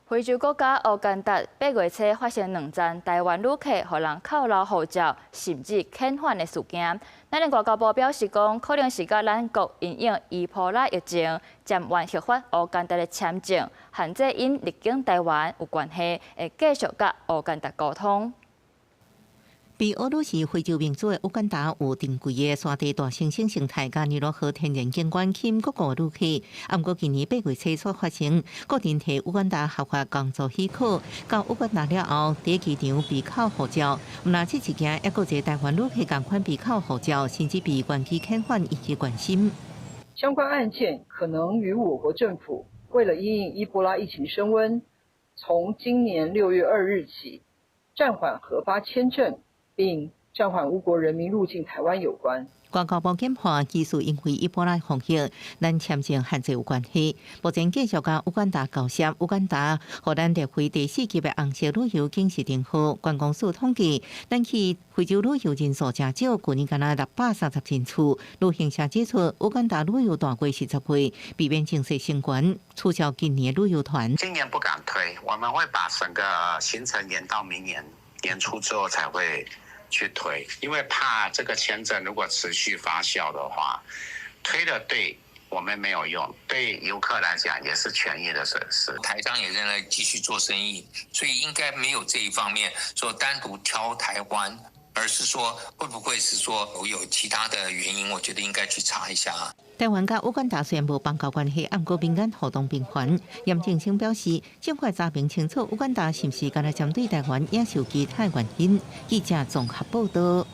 非洲國家烏干達八月初發生兩宗台灣旅客予人扣留護照，甚至遣返的事件。咱的外交部表示講，可能是佮咱國因應伊波拉疫情暫緩核發烏干達的簽證，限制𪜶入境台灣有關係，會繼續佮烏干達溝通。被歐魯是非洲民族的烏干達有珍貴的山地大猩猩生態佮尼羅河天然景觀，吸引各國旅客。毋過今年八月初所發生，個人佇烏干達合法工作許可，到烏干達了後，佇機場被扣護照。毋但這一件，猶閣一个台灣旅客仝款被扣護照，甚至被原機遣返，引起關心。相關案件可能與我國政府為了因應伊波拉疫情升溫，從今年6月2日起暫緩核發簽證，並暫緩烏國人民入境台灣有關。外交部研判，疑似因為伊波拉風險，咱簽證限制有關係。目前繼續佮烏干達交涉，烏干達予咱列為第四級的紅色旅遊警示燈號。觀光署統計，咱去非洲旅遊人數誠少，舊年干焦630人次。旅行社指出，烏干達旅遊淡季是10月，避免情勢升懸，取消今年旅遊團。今年不敢推，我們會把整個行程延到明年年初之後才會去推，因為怕這個簽證如果持續發酵的話，推了對我們沒有用，對遊客來講也是權益的損失。台商也仍然繼續做生意，所以應該沒有這一方面說單獨挑台灣，而是說會不會是說有其他的原因？我覺得應該去查一下。台灣佮烏干達雖然無邦交關係，毋過民間互動頻繁。嚴正聲表示，政府查明清楚烏干達是毋是干焦針對台灣，也是有其他原因。記者綜合報道。